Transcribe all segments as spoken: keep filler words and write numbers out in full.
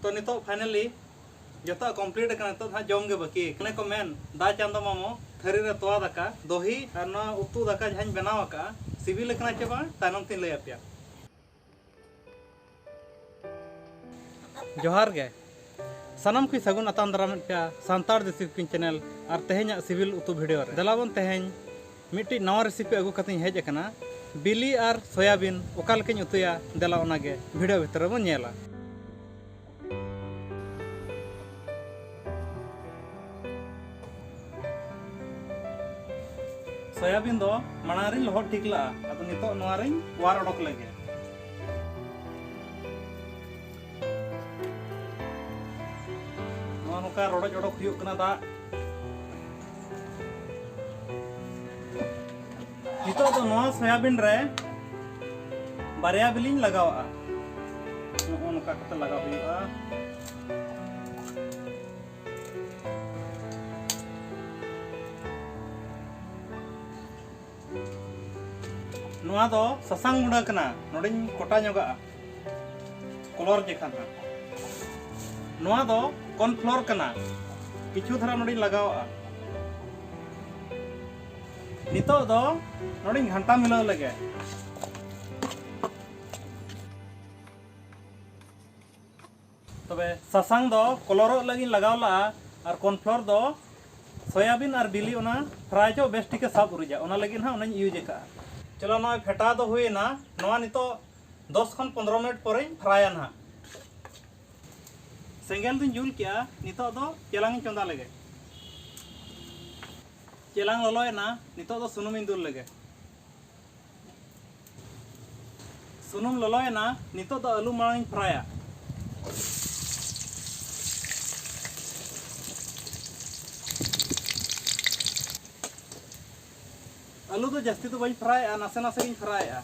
ᱛᱚ ᱱᱤᱛᱚᱜ finally ᱡᱚᱛᱚᱣᱟᱜ complete ᱟᱠᱟᱱᱟ᱾ ᱱᱤᱛᱚᱜ ᱫᱚ ᱦᱟᱸᱜ ᱡᱚᱢ ᱜᱮ ᱵᱟᱹᱠᱤ᱾ ᱚᱱᱮ ᱠᱚ ᱢᱮᱱ, ᱫᱟ ᱪᱟᱸᱫᱚ ᱢᱟᱢᱚ, ᱛᱷᱟᱹᱨᱤ ᱨᱮ ᱛᱚᱣᱟ ᱫᱟᱠᱟ, ᱫᱚᱦᱤ ᱟᱨ ᱱᱚᱣᱟ ᱩᱛᱩ ᱫᱟᱠᱟ ᱡᱟᱦᱟᱸᱧ ᱵᱮᱱᱟᱣ ᱟᱠᱟᱫᱼᱟ, ᱥᱤᱵᱤᱞ ᱟᱠᱟᱱᱟ ᱪᱮ ᱵᱟᱝ, ᱛᱟᱭᱱᱚᱢ ᱛᱤᱧ ᱞᱟᱹᱭ ᱟᱯᱮᱭᱟ᱾ ᱡᱚᱦᱟᱨ ᱜᱮ᱾ ᱥᱟᱱᱟᱢ ᱠᱚ ᱥᱟᱹᱜᱩᱱ ᱟᱛᱟᱝ ᱫᱟᱨᱟᱢᱮᱫ ᱯᱮᱭᱟ ᱥᱟᱱᱛᱟᱲ ᱫᱮᱥᱤ cooking channel ᱟᱨ ᱛᱮᱦᱮᱧᱟᱜ ᱥᱤᱵᱤᱞ ᱩᱛᱩ video ᱨᱮ᱾ ᱫᱮᱞᱟ ᱵᱚᱱ ᱛᱮᱦᱮᱧ ᱢᱤᱫᱴᱤᱡ ᱱᱟᱣᱟ recipe ᱟᱹᱜᱩ ᱠᱟᱛᱮᱧ ᱦᱮᱡ ᱟᱠᱟᱱᱟ᱾ ᱵᱤᱞᱤ ᱟᱨ ᱥᱚᱭᱟᱵᱤᱱ ᱚᱠᱟ ᱞᱮᱠᱟᱧ ᱩᱛᱩᱭᱟ, ᱫᱮᱞᱟ ᱚᱱᱟᱜᱮ video ᱵᱷᱤᱛᱨᱤ ᱨᱮᱵᱚᱱ ᱧᱮᱞᱟ᱾ ᱥᱚᱭᱟᱵᱤᱱ ᱫᱚ ᱢᱟᱲᱟᱝ ᱨᱤᱧ ᱞᱚᱦᱚᱫ ᱴᱷᱤᱠ ᱞᱟᱜᱼᱟ, ᱟᱫᱚ ᱱᱤᱛᱚᱜ ᱱᱚᱣᱟ ᱨᱤᱧ ᱚᱣᱟᱨ ᱚᱰᱚᱠ ᱞᱮᱜᱮ᱾ ᱱᱚᱣᱟ ᱱᱚᱝᱠᱟ ᱨᱚᱰᱚᱡ ᱚᱰᱚᱠ ᱦᱩᱭᱩᱜ ᱠᱟᱱᱟ ᱫᱟᱜ᱾ ᱱᱤᱛᱚᱜ ᱫᱚ ᱱᱚᱣᱟ ᱥᱚᱭᱟᱵᱤᱱ ᱨᱮ ᱵᱟᱨᱭᱟ ᱵᱤᱞᱤᱧ ᱞᱟᱜᱟᱣᱟᱜᱼᱟ᱾ ᱱᱚᱜᱼᱚ ᱱᱚᱝᱠᱟ ᱠᱟᱛᱮ ᱞᱟᱜᱟᱣ ᱦᱩᱭᱩᱜᱼᱟ᱾ ᱱᱚᱣᱟ ᱫᱚ ᱥᱟᱥᱟᱝ ᱜᱩᱸᱰᱟᱹ ᱠᱟᱱᱟ, ᱱᱚᱰᱮᱧ ᱠᱚᱴᱟ ᱧᱚᱜᱟᱜᱼᱟ᱾ ᱠᱚᱞᱚᱨ ᱡᱮᱠᱷᱟᱱ ᱦᱟᱸᱜ᱾ ᱱᱚᱣᱟ ᱫᱚ corn flour ᱠᱟᱱᱟ, ᱠᱤᱪᱷᱩ ᱫᱷᱟᱨᱟ ᱱᱚᱰᱮᱧ ᱞᱟᱜᱟᱣᱟᱜᱼᱟ᱾ ᱱᱤᱛᱚᱜ ᱫᱚ ᱱᱚᱰᱮᱧ ᱜᱷᱟᱱᱴᱟ ᱢᱤᱞᱟᱹᱣ ᱞᱮᱜᱮ᱾ ᱛᱚᱵᱮ ᱥᱟᱥᱟᱝ ᱫᱚ ᱠᱚᱞᱚᱨᱚᱜ ᱞᱟᱹᱜᱤᱫ ᱤᱧ ᱞᱟᱜᱟᱣ ᱞᱟᱜᱼᱟ, ᱟᱨ corn flour ᱫᱚ ᱥᱚᱭᱟᱵᱤᱱ ᱟᱨ ᱵᱤᱞᱤ ᱚᱱᱟ fry ᱪᱚᱜ ᱵᱮᱥ ᱴᱷᱤᱠᱮ ᱥᱟᱵ ᱩᱨᱤᱡᱟ, ᱚᱱᱟ ᱞᱟᱹᱜᱤᱫ ᱦᱟᱸᱜ ᱚᱱᱟᱧ use ᱟᱠᱟᱜᱼᱟ᱾ ᱪᱚᱞᱚ, ᱱᱚᱜᱼᱚᱭ ᱯᱷᱮᱴᱟ ᱫᱚ ᱦᱩᱭᱮᱱᱟ᱾ ᱱᱚᱣᱟ ᱱᱤᱛᱚᱜ ᱫᱚᱥ ᱠᱷᱚᱱ ᱯᱚᱱᱫᱽᱨᱚ ᱢᱤᱱᱤᱴ ᱯᱚᱨᱮᱧ ᱯᱷᱨᱟᱭᱟ ᱱᱟᱦᱟᱜ᱾ ᱥᱮᱸᱜᱮᱞ ᱫᱩᱧ ᱡᱩᱞ ᱠᱮᱜᱼᱟ, ᱱᱤᱛᱚᱜ ᱫᱚ ᱪᱮᱞᱟᱝ ᱤᱧ ᱪᱚᱸᱫᱟ ᱞᱮᱜᱮ᱾ ᱪᱮᱞᱟᱝ ᱞᱚᱞᱚᱭᱮᱱᱟ, ᱱᱤᱛᱚᱜ ᱫᱚ ᱥᱩᱱᱩᱢᱤᱧ ᱫᱩᱞ ᱞᱮᱜᱮ᱾ ᱥᱩᱱᱩᱢ ᱞᱚᱞᱚᱭᱮᱱᱟ, ᱱᱤᱛᱚᱜ ᱫᱚ ᱟᱹᱞᱩ ᱢᱟᱲᱟᱝ ᱤᱧ ᱯᱷᱨᱟᱭᱟ᱾ ᱟᱹᱞᱩ ᱫᱚ ᱡᱟᱹᱥᱛᱤ ᱫᱚ ᱵᱟᱹᱧ ᱯᱷᱨᱟᱭᱮᱜᱼᱟ, ᱱᱟᱥᱮ ᱱᱟᱥᱮ ᱜᱤᱧ ᱯᱷᱨᱟᱭᱮᱜᱼᱟ᱾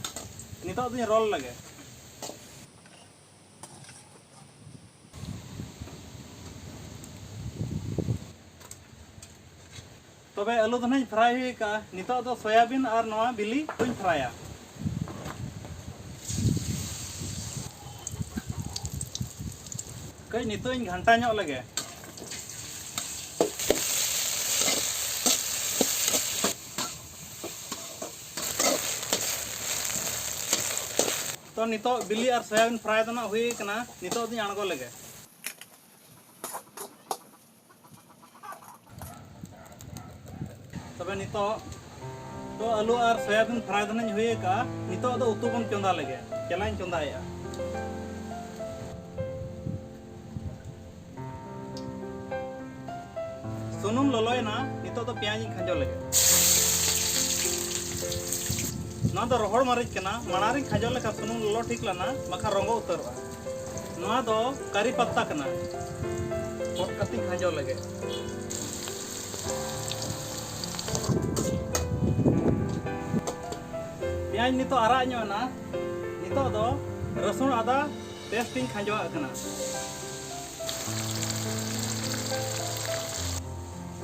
ᱱᱤᱛᱚᱜ ᱫᱚᱧ roll ᱞᱮᱜᱮ᱾ ᱛᱚᱵᱮ ᱟᱹᱞᱩ ᱫᱚ ᱱᱟᱦᱟᱜ ᱤᱧ ᱯᱷᱨᱟᱭ ᱦᱩᱭ ᱟᱠᱟᱜᱼᱟ᱾ ᱱᱤᱛᱚᱜ ᱫᱚ ᱥᱚᱭᱟᱵᱤᱱ ᱟᱨ ᱱᱚᱣᱟ ᱵᱤᱞᱤ ᱠᱚᱧ ᱯᱷᱨᱟᱭᱟ᱾ ᱠᱟᱹᱡ ᱱᱤᱛᱚᱜ ᱤᱧ ᱜᱷᱟᱱᱴᱟ ᱧᱚᱜ ᱞᱮᱜᱮ᱾ ᱛᱚ, ᱱᱤᱛᱚᱜ ᱵᱤᱞᱤ ᱟᱨ ᱥᱚᱭᱟᱵᱤᱱ ᱯᱷᱨᱟᱭ ᱫᱚ ᱱᱟᱜ ᱦᱩᱭ ᱠᱟᱱᱟ᱾ ᱱᱤᱛᱚᱜ ᱫᱚᱧ ᱟᱬᱜᱚ ᱞᱮᱜᱮ᱾ ᱛᱚᱵᱮ ᱱᱤᱛᱚᱜ ᱫᱚ ᱟᱹᱞᱩ ᱟᱨ ᱥᱚᱭᱟᱵᱤᱱ ᱯᱷᱨᱟᱭ ᱫᱚ ᱱᱟᱜ ᱦᱩᱭ ᱟᱠᱟᱜᱼᱟ᱾ ᱱᱤᱛᱚᱜ ᱫᱚ ᱩᱛᱩ ᱵᱚᱱ ᱪᱚᱸᱫᱟ ᱞᱮᱜᱮ᱾ ᱪᱮᱞᱟᱧ ᱪᱚᱸᱫᱟᱭᱮᱜᱼᱟ᱾ ᱥᱩᱱᱩᱢ ᱞᱚᱞᱚᱭᱮᱱᱟ, ᱱᱤᱛᱚᱜ ᱫᱚ ᱯᱮᱸᱭᱟᱡᱽ ᱤᱧ ᱠᱷᱟᱸᱡᱚ ᱞᱮᱜᱮ᱾ ᱱᱚᱣᱟ ᱫᱚ ᱨᱚᱦᱚᱲ ᱢᱟᱹᱨᱤᱪ ᱠᱟᱱᱟ, ᱢᱟᱲᱟᱝ ᱨᱤᱧ ᱠᱷᱟᱸᱡᱚ ᱞᱮᱠᱷᱟᱱ ᱥᱩᱱᱩᱢ ᱞᱚᱞᱚ ᱴᱷᱤᱠ ᱞᱮᱱᱟ, ᱵᱟᱠᱷᱟᱱ ᱨᱚᱸᱜᱚ ᱩᱛᱟᱹᱨᱚᱜᱼᱟ᱾ ᱱᱚᱣᱟ ᱫᱚ ᱠᱟᱨᱤ ᱯᱟᱛᱛᱟ ᱠᱟᱱᱟ, ᱜᱚᱫ ᱠᱟᱛᱮᱧ ᱠᱷᱟᱸᱡᱚ ᱞᱮᱜᱮ᱾ ᱯᱮᱸᱭᱟᱡᱽ ᱱᱤᱛᱚᱜ ᱟᱨᱟᱜ ᱧᱚᱜ ᱮᱱᱟ, ᱱᱤᱛᱚᱜ ᱫᱚ ᱨᱟᱹᱥᱩᱱ ᱟᱫᱟ ᱯᱮᱥᱴ ᱤᱧ ᱠᱷᱟᱸᱡᱚᱣᱟᱜ ᱠᱟᱱᱟ᱾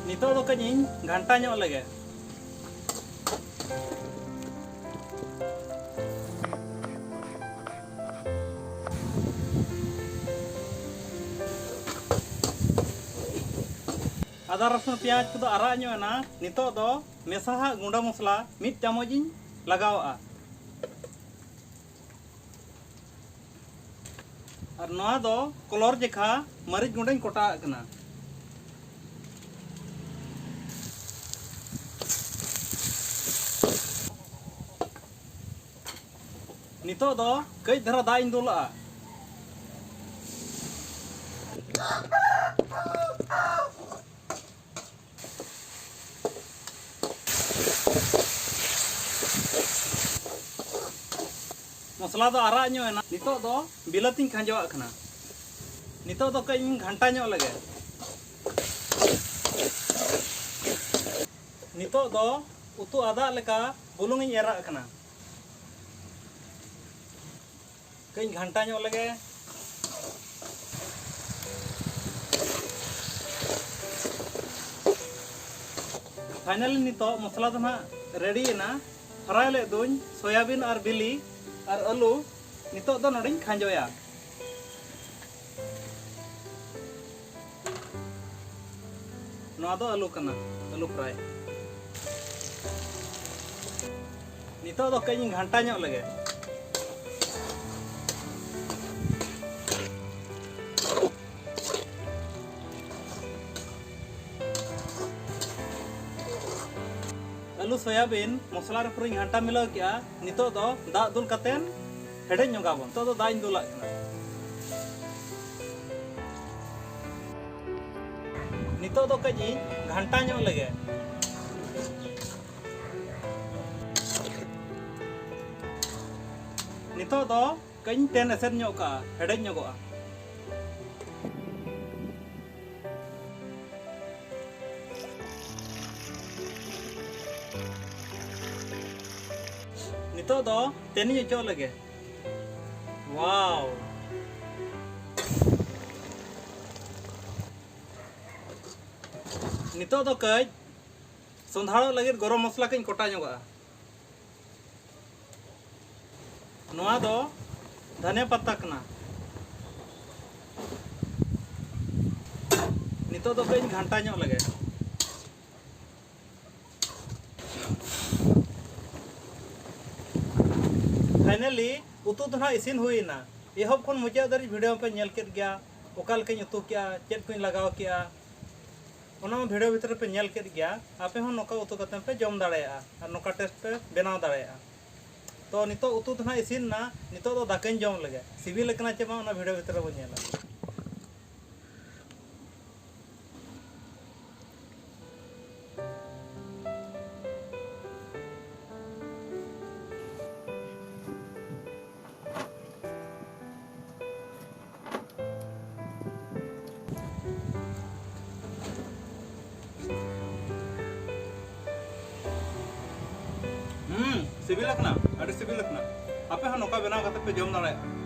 ᱱᱤᱛᱚᱜ ᱫᱚ ᱠᱟᱹᱡ ᱤᱧ ᱜᱷᱟᱱᱴᱟ ᱧᱚᱜ ᱞᱮᱜᱮ᱾ ᱟᱫᱟ ᱨᱟᱹᱥᱩᱱ ᱯᱮᱸᱭᱟᱡᱽ ᱠᱚᱫᱚ ᱟᱨᱟᱜ ᱧᱚᱜ ᱮᱱᱟ᱾ ᱱᱤᱛᱚᱜ ᱫᱚ ᱢᱮᱥᱟ ᱦᱟᱜ ᱜᱩᱸᱰᱟᱹ ᱢᱚᱥᱞᱟ ᱢᱤᱫ ᱪᱟᱢᱚᱪ ᱤᱧ ᱞᱟᱜᱟᱣᱟᱜᱼᱟ᱾ ᱟᱨ ᱱᱚᱣᱟ ᱫᱚ ᱠᱚᱞᱚᱨ ᱡᱮᱠᱷᱟ ᱢᱟᱹᱨᱤᱪ ᱜᱩᱸᱰᱟᱹᱧ ᱠᱚᱴᱟᱣᱟᱜ ᱠᱟᱱᱟ᱾ ᱱᱤᱛᱚᱜ ᱫᱚ ᱠᱟᱹᱡ ᱫᱷᱟᱨᱟ ᱫᱟᱜ ᱤᱧ ᱫᱩᱞᱟᱜᱼᱟ᱾ ᱢᱚᱥᱞᱟ ᱫᱚ ᱟᱨᱟᱜ ᱧᱚᱜ ᱮᱱᱟ᱾ ᱱᱤᱛᱚᱜ ᱫᱚ ᱵᱤᱞᱟᱹᱛᱤᱧ ᱠᱷᱟᱸᱡᱚᱣᱟᱜ ᱠᱟᱱᱟ᱾ ᱱᱤᱛᱚᱜ ᱫᱚ ᱠᱟᱹᱡ ᱤᱧ ᱜᱷᱟᱱᱴᱟ ᱧᱚᱜ ᱞᱮᱜᱮ᱾ ᱱᱤᱛᱚᱜ ᱫᱚ ᱩᱛᱩ ᱟᱫᱟᱜ ᱞᱮᱠᱟ ᱵᱩᱞᱩᱝ ᱤᱧ ᱮᱨᱟᱜ ᱠᱟᱱᱟ᱾ ᱠᱟᱹᱡ ᱜᱷᱟᱱᱴᱟ ᱧᱚᱜ ᱞᱮᱜᱮ᱾ ᱯᱷᱟᱭᱱᱟᱞᱤ ᱱᱤᱛᱚᱜ ᱢᱚᱥᱞᱟ ᱫᱚ ᱱᱟᱦᱟᱜ ᱨᱮᱰᱤ ᱮᱱᱟ᱾ ᱯᱷᱨᱟᱭ ᱞᱮᱫ ᱫᱩᱧ ᱥᱚᱭᱟᱵᱤᱱ ᱟᱨ ᱵᱤᱞᱤ ᱟᱨ ᱟᱹᱞᱩ᱾ ᱱᱤᱛᱚᱜ ᱫᱚ ᱱᱚᱰᱮᱧ ᱠᱷᱟᱸᱡᱚᱭᱟ᱾ ᱱᱚᱣᱟ ᱫᱚ ᱟᱹᱞᱩ ᱠᱟᱱᱟ, ᱟᱹᱞᱩ ᱯᱷᱨᱟᱭ᱾ ᱱᱤᱛᱚᱜ ᱫᱚ ᱠᱟᱹᱡ ᱤᱧ ᱜᱷᱟᱱᱴᱟ ᱧᱚᱜ ᱞᱮᱜᱮ᱾ ᱟᱹᱞᱩ ᱥᱚᱭᱟᱵᱤᱱ ᱢᱚᱥᱞᱟ ᱨᱮ ᱯᱩᱨᱟᱹᱧ ᱜᱷᱟᱱᱴᱟ ᱢᱤᱞᱟᱹᱣ ᱠᱮᱜᱼᱟ᱾ ᱱᱤᱛᱚᱜ ᱫᱚ ᱫᱟᱜ ᱫᱩᱞ ᱠᱟᱛᱮᱱ ᱦᱮᱰᱮᱡ ᱧᱚᱜᱟᱵᱚᱱ᱾ ᱱᱤᱛᱚᱜ ᱫᱚ ᱫᱟᱜ ᱤᱧ ᱫᱩᱞᱟᱜ ᱠᱟᱱᱟ᱾ ᱱᱤᱛᱚᱜ ᱫᱚ ᱠᱟᱹᱡ ᱤᱧ ᱜᱷᱟᱱᱴᱟ ᱧᱚᱜ ᱞᱮᱜᱮ᱾ ᱱᱤᱛᱚᱜ ᱫᱚ ᱠᱟᱹᱡ ᱤᱧ ᱛᱮᱱ ᱮᱥᱮᱫ ᱧᱚᱜ ᱠᱟᱜᱼᱟ, ᱦᱮᱰᱮᱡ ᱧᱚᱜᱚᱜᱼᱟ᱾ ᱱᱤᱛᱚᱜ ᱫᱚ ᱛᱮᱱᱤᱧ ᱚᱪᱚᱜ ᱞᱮᱜᱮ᱾ ᱣᱟᱣ! ᱱᱤᱛᱚᱜ ᱫᱚ ᱠᱟᱹᱡ ᱥᱚᱸᱫᱷᱟᱲᱚᱜ ᱞᱟᱹᱜᱤᱫ ᱜᱚᱨᱚᱢ ᱢᱚᱥᱞᱟ ᱠᱟᱹᱡ ᱤᱧ ᱠᱚᱴᱟ ᱧᱚᱜᱟᱜᱼᱟ᱾ ᱱᱚᱣᱟ ᱫᱚ ᱫᱷᱟᱱᱤᱭᱟ ᱯᱟᱛᱟ ᱠᱟᱱᱟ᱾ ᱱᱤᱛᱚᱜ ᱫᱚ ᱠᱟᱹᱡ ᱜᱷᱟᱱᱴᱟ ᱧᱚᱜ ᱞᱮᱜᱮ᱾ ᱯᱷᱟᱭᱱᱟᱞᱤ ᱩᱛᱩ ᱫᱚ ᱱᱟᱦᱟᱜ ᱤᱥᱤᱱ ᱦᱩᱭ ᱮᱱᱟ᱾ ᱮᱦᱚᱵ ᱠᱷᱚᱱ ᱢᱩᱪᱟᱹᱫ ᱫᱷᱟᱹᱨᱤᱡ ᱵᱷᱤᱰᱤᱭᱳ ᱯᱮ ᱧᱮᱞ ᱠᱮᱫ ᱜᱮᱭᱟ, ᱚᱠᱟ ᱞᱮᱠᱟᱧ ᱩᱛᱩ ᱠᱮᱜᱼᱟ, ᱪᱮᱫ ᱠᱚᱧ ᱞᱟᱜᱟᱣ ᱠᱮᱜᱼᱟ, ᱚᱱᱟ ᱢᱟ ᱵᱷᱤᱰᱤᱭᱳ ᱵᱷᱤᱛᱨᱤ ᱨᱮᱯᱮ ᱧᱮᱞ ᱠᱮᱫ ᱜᱮᱭᱟ᱾ ᱟᱯᱮ ᱦᱚᱸ ᱱᱚᱝᱠᱟ ᱩᱛᱩ ᱠᱟᱛᱮ ᱯᱮ ᱡᱚᱢ ᱫᱟᱲᱮᱭᱟᱜᱼᱟ ᱟᱨ ᱱᱚᱝᱠᱟ ᱴᱮᱥᱴ ᱯᱮ ᱵᱮᱱᱟᱣ ᱫᱟᱲᱮᱭᱟᱜᱼᱟ᱾ ᱛᱚ ᱱᱤᱛᱚᱜ ᱩᱛᱩ ᱫᱚ ᱱᱟᱦᱟᱜ ᱤᱥᱤᱱ ᱮᱱᱟ, ᱱᱤᱛᱚᱜ ᱫᱚ ᱫᱟᱠᱟᱧ ᱡᱚᱢ ᱞᱮᱜᱮ᱾ ᱥᱤᱵᱤᱞ ᱠᱟᱱᱟ ᱪᱮ ᱵᱟᱝ, ᱚᱱᱟ ᱵᱷᱤᱰᱤᱭᱳ ᱵᱷᱤᱛᱨᱤ ᱨᱮᱵᱚᱱ ᱧᱮᱞᱟ᱾ ᱦᱩᱸ, ᱥᱤᱵᱤᱞ ᱟᱠᱟᱱᱟ, ᱟᱹᱰᱤ ᱥᱤᱵᱤᱞ ᱟᱠᱟᱱᱟ᱾ ᱟᱯᱮ ᱦᱚᱸ ᱱᱚᱝᱠᱟ ᱵᱮᱱᱟᱣ ᱠᱟᱛᱮ ᱯᱮ ᱡᱚᱢ ᱫᱟᱲᱮᱭᱟᱜᱼᱟ᱾